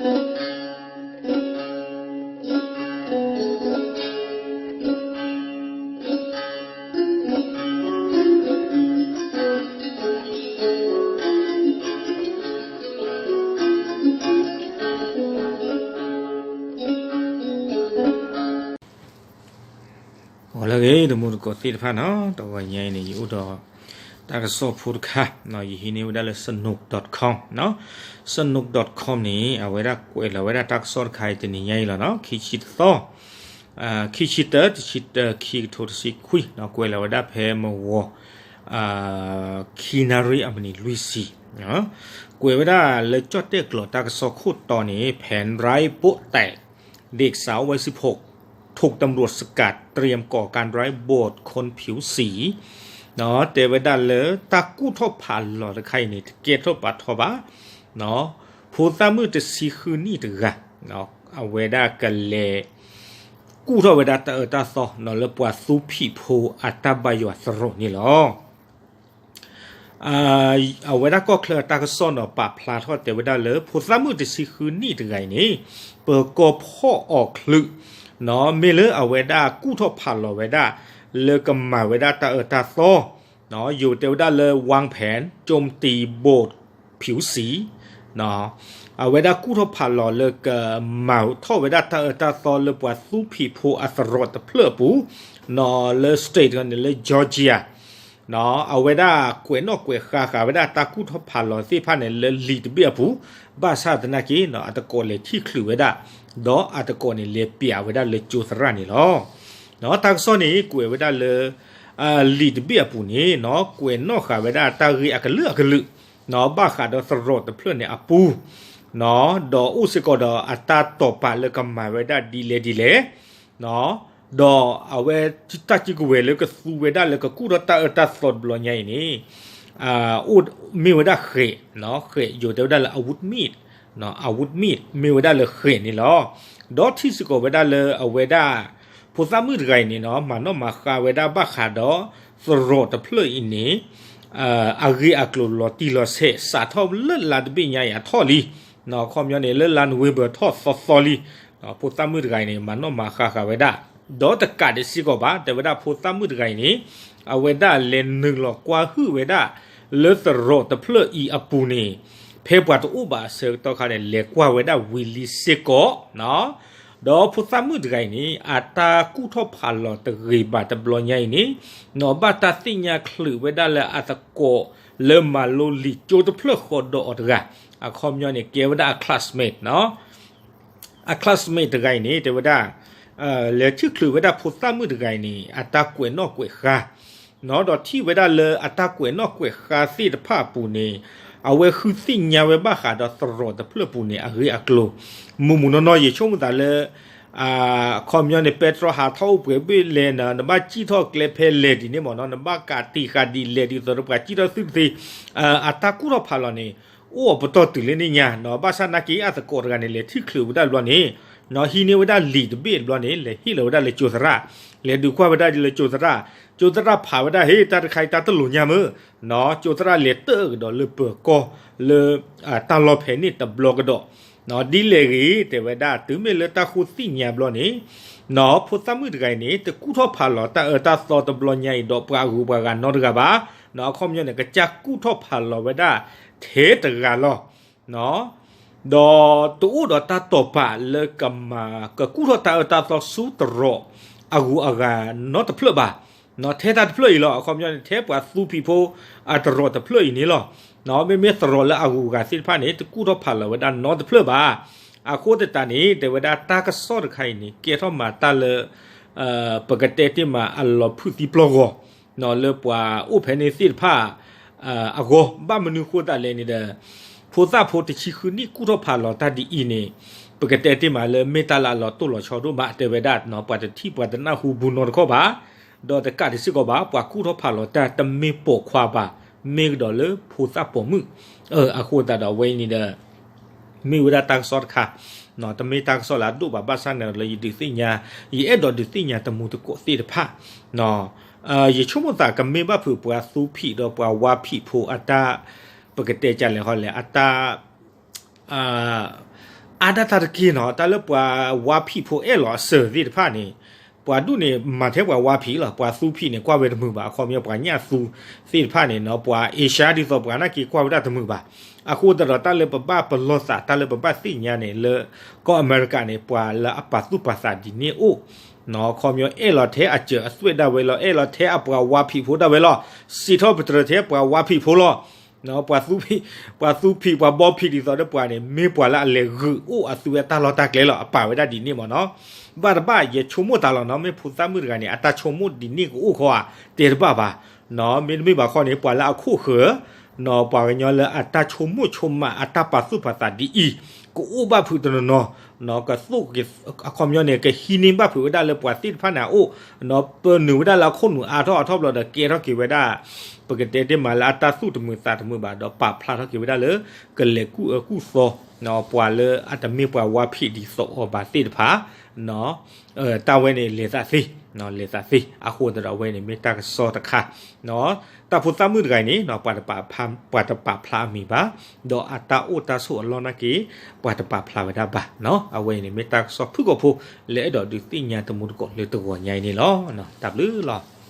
ဂီၤလၢအဂ့ၤ တံၤသကိးသ့ၣ်တဖၣ်နီၤ, တဂီၤညါအံၤန့ၣ် ယအိၣ်ဒီးတၢ်ကစီၣ်ဖိတခါ, ယဟံးန့ၢ်ဝဲဒၣ်လၢ Sanook dot com နီၤ. Sanook dot com န့ၣ် အဝဲဒၣ်ကွဲးလီၤဝဲဒၣ်တၢ်ကစီၣ်တခါအံၤ တနံၤညါအံၤလီၤနီၤ, ခံဆံတသီ ခံဆံတၢ တဆံတၢ ခံကထိတဆံခွံ, ကွဲးလီၤဝဲဒၣ်ဖဲမဝီၤ ခံနၣ်ရံၣ်အမံးနံးလွံၢ်ဆံ, ကွဲးဝဲဒၣ်လၢကၠီၣ်တဲၣ်ကျိာ်တၢ်ကစီၣ်ခိၣ်တီန့ၣ် แผนร้ายโป๊ะแตก เด็กสาววัยสิบหก ถูกตำรวจสกัดเตรียมก่อการร้ายโบสถ์คนผิวสี တဲဝဲဒၣ်လၢတၢ်ကူၣ်ထီၣ်ဖးလီၤတခါအံၤန့ၣ် တကဲထီၣ်ပာ်ထီၣ်ဘၣ် ဖိသၣ်မုၣ်တဆံဃုနံၣ်တဂၤ အဝဲဒၣ်ကလဲၤ ကူၣ်ထီၣ်ဝဲဒၣ်တၢ်အၢတၢ်သီလၢပှၤသူဖံးဖိအတၢ်ဘၣ်ယွၤသရိာ်န့ၣ်လီၤ. အဝဲဒၣ်ကီၢ်ချၢတၢ်ကစီၣ်နီၤ ပာ်ဖျါထီၣ်တဲဝဲဒၣ်လၢ ဖိသၣ်မုၣ်တဆံဃုနံၣ်တဂၤအံၤန့ၣ် ပၢၤကီၢ်ဖီၣ်အီၤချုး မ့ၢ်လၢအဝဲဒၣ်ကူၣ်ထီၣ်ဖးလီၤဝဲဒၣ် လၢကမၤဝဲဒၣ်တၢ်အၢတၢ်သီ ယိၤတဲဝဲဒၣ်လၢ วางแผนโจมตีโบสถ์ผิวสี အဝဲဒၣ်ကူၣ်ထီၣ်ဖးလီၤလၢကမၤထီၣ်ဝဲဒၣ်တၢ်အၢတၢ်သီလၢပှၤသူဖံးဖိအသရိာ်တဖျၢၣ်အပူၤ လၢ state န့ၣ်လၢ Georgia အဝဲဒၣ်ကွဲးနီၣ်ကွဲးဃါဃာ်ဝဲဒၣ်တၢ်ကူၣ်ထီၣ်ဖးလီၤသ့ၣ်တဖၣ်န့ၣ် လၢလံာ်တဘ့ၣ်အပူၤ ဘၣ်ဆၣ်သနာ်က့ အတကိးလဲၤထံၣ်ချုးဝဲဒၣ် ဒီးအတကိးန့ၣ်လဲၤပျးဝဲဒၣ်လၢကၠိသရၣ်န့ၣ်လီၤ. တၢ်ကစီၣ်န့ၣ် ကွဲးဝဲဒၣ်လၢ လံာ်တဘ့ၣ်အပူၤန့ၣ် ကွဲးနီၣ်ဃာ်ဝဲဒၣ်တၢ်ဂ့ၢ်အကလုာ်အကလုာ် ဘၣ်ဃးဒီးသရိာ်တဖျၢၣ်န့ၣ်အပူၤ ဒီးအိၣ်စ့ၢ်ကီးဒီးအတၢ်တိာ်ပာ်လၢကမၤဝဲဒၣ်ဒ်လဲၣ်ဒ်လဲၣ် ဒီးအဝဲတၢ်စုကဝဲၤလၢကသူဝဲဒၣ်လၢကကူၣ်ထီၣ်တၢ်အၢတၢ်သီတဘျီညါအံၤန့ၣ် အိၣ်မ့ၢ်ဝဲဒၣ်ဃဲး, ဃဲးယိၤတဲဝဲဒၣ်လၢ อาวุธมีด, อาวุธมีด မ့ၢ်ဝဲဒၣ်လၢဃဲးန့ၣ်လီၤ. ဒီးထံၣ်စ့ၢ်ကီးဝဲဒၣ်လၢအဝဲဒၣ် ဖိသၣ်မုၣ်တဂၤအံၤန့ၣ် မၤနီၣ်မၤဃါဝဲဒၣ်ဘၣ်ဃးဒီးသရိာ်တဖျၢၣ်အံၤန့ၣ် အဂ့ၢ်အကျိၤလီၤတံၢ်လီၤဆဲး စးထီၣ်လၢလါတဘ့ၣ်ညါအံၤအထီၣ်လံ, အခီပညီန့ၣ် လၢလါနိၣ်ဝ့ဘၢၣ်ထီၣ်သီသီလံ, ဖိသၣ်မုၣ်တဂၤအံၤန့ၣ် မၤနီၣ်မၤဃါဃာ်ဝဲဒၣ်, ဒီးတကးဒံးစ့ၢ်ကီးဘၣ် တဲဝဲဒၣ်ဖိသၣ်မုၣ်တဂၤအံၤန့ၣ် အဝဲဒၣ်လဲၤနုာ်လီၤကွၢ်ဟုၣ်ဝဲဒၣ် လၢသရိာ်တဖျၢၣ်အံၤအပူၤန့ၣ် ဖဲပှၤတအိၣ်ဘၣ်အဆၢကတီၢ်ခါန့ၣ် လဲၤကွၢ်ဝဲဒၣ်ဝံၤလံစ့ၢ်ကီး ဒီးဖိသၣ်မုၣ်တဂၤအံၤန့ၣ် အတၢ်ကူၣ်ထီၣ်ဖးလီၤတဂ့ၤဘၣ်တဘျီညါအံၤန့ၣ် ဘၣ်တၢ်သ့ၣ်ညါချုးဝဲဒၣ်လၢအသကိးလၢမၤလိလံာ်ကၠိတဖျၢၣ်ဃီဒီးအီၤတဂၤ, အခီပညီန့ၣ် ကဲဝဲဒၣ်အ classmate နီၤ, အ classmate တဂၤအံၤန့ၣ် တဲဝဲဒၣ် လဲၤထံၣ်ချုးဝဲဒၣ်ဖိသၣ်မုၣ်တဂၤအံၤန့ၣ် အတၢ်ကွဲးနီၣ်ကွဲးဃါ ဒီးထံၣ်ဝဲဒၣ်လၢအတၢ်ကွဲးနီၣ်ကွဲးဃါသ့ၣ်တဖၣ်အပူၤန့ၣ် အဝဲဃုသ့ၣ်ညါဝဲဘၣ်ဃးဒီးသရိာ်တဖျၢၣ်ပူၤန့ၣ် အဂ့ၢ်အကျိၤ မုၢ်မုၢ်နီၢ်နီၢ် ယဆိကမိၣ်သးလၢ အခီပညီန့ၣ် ပဲတြီဟးထီၣ်အိၣ်ပှဲၤဘ့ၣ်လဲၣ်နီၤ, နဘၣ်စံၣ်ထီၣ်ကျဲဖဲလဲၣ်ဒ်န့ၣ်မ့ၢ်နီၤ, နဘၣ်ကးတံာ်ဃာ်ဒ်လဲၣ်ဒ်သိးဒီးပှၤစံၣ်ထီၣ်သုတသ့, အတၢ်ကူၣ်ထီၣ်ဖးလီၤန့ၣ် အိၣ်အပတီၢ်တုၤလၢန့ၣ်ညါနီၤ, ဘၣ်ဆၣ်နာ်က့အသကိးတဂၤန့ၣ် လဲၤထံၣ်ချုးဝဲဒၣ်ဘျီန့ၣ် ဟံးန့ၢ်ဝဲဒၣ်လံာ်တဘ့ၣ်ဘျီန့ၣ် လဲၤဟ့ၣ်လီၤဝဲဒၣ်လၢကၠိသရၣ်, လဲၤဒုးကွၢ်ဝဲဒၣ်လၢကၠိသရၣ်, ကၠိသရၣ်ဖးဝဲဒၣ် ဟ့ၣ် တၢ်တခါအံၤတၢ်တလိၤညါမ့ၢ် ကၠိသရၣ်လဲၤတၢၢ်ကဒီးလၢပၢၤကီၢ်လၢ တၢ်လီၢ်ဖဲန့ၣ်တဘျီကဒီး, ဒ်လဲၣ်ဂ့ၤ တဲဝဲဒၣ် တုၤမ့ၢ်လၢတၢ်ဃုသ့ၣ်ညါဘျီန့ၣ် ဖိသၣ်မုၣ်တဂၤအံၤန့ၣ် တကူၣ်ထီၣ်ဖးလီၤတၢ်အၢတၢ်သီတဘျီညါအံၤဒီးပှၤဂုၤပှၤဂၤနီတဂၤဘၣ်, အခီပညီန့ၣ် ကစၢ်ကူၣ်ထီၣ်ဖးလီၤဝဲဒၣ်ထဲတဂၤလီၤ ဒီးတအိၣ်ဒီးတၢ်တိာ်ပာ်လၢကမၤ ကကူၣ်ထီၣ်တၢ်အၢတၢ်သီဆူသရိာ်အဂုၤအဂၤနီတဖျၢၣ်ဘၣ်, ထဲတၢ်တဖျၢၣ်အံၤလီၤ, အခီပညီန့ၣ် ထဲပှၤသူဖံးဖိအသရိာ်တဖျၢၣ်အံၤန့ၣ်လီၤ, မ့မ့ၢ်သရိာ်လၢအဂုၤအဂၤသ့ၣ်တဖၣ်န့ၣ် တကူၣ်ထီၣ်ဖးလီၤဝဲဒၣ်နီတဖျၢၣ်ဘၣ်, အဃိသတးန့ၣ် တဲဝဲဒၣ်တၢ်ကစီၣ်တခါအံၤန့ၣ် ကဲထီၣ်မၤတၢ်လၢ ပကတဲတ့ၢ်မးအလီၤဖုၣ်သံပျီၢ်ဂီၤ လၢပှၤအိၣ်ဖဲန့ၣ်သ့ၣ်တဖၣ်အဂီၢ်, ဘၣ်မနုၤဃိသတးလဲၣ်န့ၣ်ဒီး ဖိသၣ်ဖိတဆံဃုနံၣ်ကူၣ်ထီၣ်ဖးလီၤတၢ်ဒ်အံၤန့ၣ် ပကတဲတ့ၢ်မးလၢမ့ၢ်တၢ်လၢအလီၤတိၢ်လီၤဆီဒိၣ်မး တဲဝဲဒၣ် ပှၤတထံၣ်ပှၤတနၢ်ဟူဘူးနီတခီၣ်ဘၣ်, ဒီးတကးဒံးစ့ၢ်ကီးဘၣ် ပှၤကူၣ်ထီၣ်ဖးလီၤတၢ်တမ့ၢ်ပိာ်ခွါဘၣ်, မ့ၢ်ကဒီးလၢဖိသၣ်ပိာ်မုၣ်, အဃိသတးဒီးအဝဲအံၤန့ၣ်ဒီး မ့ၢ်ဝဲဒၣ်တၢ်ကစီၣ်တခါ, တမ့ၢ်တၢ်ကစီၣ်လၢအဒိၣ်ဘၣ်ဘၣ်ဆၣ်န့ၣ်ဒီး ယဒုးသ့ၣ်ညါ, ယအဲၣ်ဒိးဒုးသ့ၣ်ညါတမူတကိးသ့ၣ်တဖၣ်, ယဆိကမိၣ်သးကမ့ၢ်ဘၣ်ဖုးပှၤသူဖံးဒီးပှၤဝါဖံးဖိအတၢ်, ပကတဲကလဲၣ်ဟီလဲၣ် အတၢ် အါဒၣ်တၢ်တက့ၢ်နီၤ, တၢ်လၢပှၤဝါဖံးဖိအဲၣ်လီၤအစၢၤသ့ၣ်တဖၣ်န့ၣ်, ပှၤဒူၣ်န့ၣ်မၤထဲပှၤဝါဖံးလီၤ, ပှၤသူဖံးန့ၣ်ကွၢ်ဝဲတမုာ်ဘၣ်, အခီပညီပှၤညၣ်သူသ့ၣ်တဖၣ်န့ၣ်နီၤ, ပှၤအ့ရှါဒ်သိးပှၤနာ်က့ၤကွၢ်ဝဲဒၣ်တမုာ်ဘၣ်. အဃိသတးဒီးတၢ်လၢပဘၣ်ပလီၢ်သး တၢ်လၢပဘၣ်သ့ၣ်ညါန့ၣ် လၢကီၢ်အမဲရကၤန့ၣ် ပှၤလၢအပာ်သူၣ်ပာ်သးဒ်န့ၣ်အိၣ်နီၤ, အခီပညီအဲၣ်လီၤထဲအစၢၤအသွဲၣ်ဒၣ်ဝဲလီၤ, အဲၣ်လီၤထဲအပှၤဝါဖံးဖိဒၣ်ဝဲလီၤ, စံးထီၣ်ပတြၢၤထဲပှၤဝါဖံးဖိလီၤ. ပှၤသူဖံး, ပှၤသူဖံးပှၤဘီဖံးဒ်သိးဒီးပှၤန့ၣ် မ့ၢ်ပှၤလၢအလဲၤဂုာ်အိၣ်အသုဝဲတၢ်လီၢ်တၢ်ကျဲလီၤ, အပာ်ဝဲဒၣ်ဒ်န့ၣ်မ့ၢ်နီၤ. ဘၣ်တဘၣ်ယဆိကမိၣ်သးလီၤနီၤ, မ့ၢ်ဖိသၣ်မုၣ်တဂၤန့ၣ် အတၢ်ဆိကမိၣ်ဒ်န့ၣ်ကအိၣ်ခီဧါ, တဲတဘၣ်ဘၣ်နီၤ, မ့တမ့ၢ်ဘၣ်ခီန့ၣ် ပှၤလၢအခိၣ်ဃၢၤနီၤ, ပှၤကညီလၢအတၢ်ဆိကမိၣ်ဆိကမး အတၢ်ပာ်သူၣ်ပာ်သးဒ်အံၤ ကအိၣ်ဘၣ်ဖုးတနီၤနီၤ, ကသိၣ်က့ၤ အခီပညီန့ၣ် ကဟံးန့ၢ်ဘၣ်ဖုးဝဲဒၣ်လၢပှၤသ့ၣ်တဖၣ်န့ၣ်အအိၣ်နီၤ, ပနုာ်ဝဲဒၣ်လၢအခိၣ်နူာ်အါထီၣ်အါထီၣ်ဘျီဒီး ကဲထီၣ်က့ၤဝဲဒၣ် ပကတဲတ့ၢ်မးလၢအတၢ်သူၣ်တမုာ်သးတမုာ်ဘၣ်ဒီး ပာ်ဖျါထီၣ်က့ၤဝဲဒၣ်လၢ ကလဲၤကူၣ်အၢကူၣ်သီနီၤ, ပှၤလၢအတမ့ၢ်ပှၤဝါဖံးဒ်သိးအီၤဘၣ်သ့ၣ်တဖၣ်နီၤ, တၢ်ဝဲန့ၣ်လဲၤသးသ့, လဲၤသးသ့, အဃိသတးဒီးအဝဲန့ၣ်မ့ၢ်တၢ်ကစီၣ်တခါနီၤ, တၢ်ဖိသၣ်မုၣ်တဂၤအံၤန့ၣ် ပှၤတပာ်ဖျါအမံၤဘၣ်, ဒီးအတၢ်အိၣ်တၢ်ဆိးအလီၢ်နာ်က့ ပှၤတပာ်ဖျါဝဲဒၣ်ဘၣ်နီၤ, အဝဲအံၤန့ၣ်မ့ၢ်တၢ်ကစီၣ်ဖုၣ်ကိာ်ဖိ လၢအဲၣ်ဒိးဒုးသ့ၣ်ညါတမူတကိးလၢတဂီၤညါအံၤန့ၣ်လီၤ. တၢ်ဘျုးလီၤ.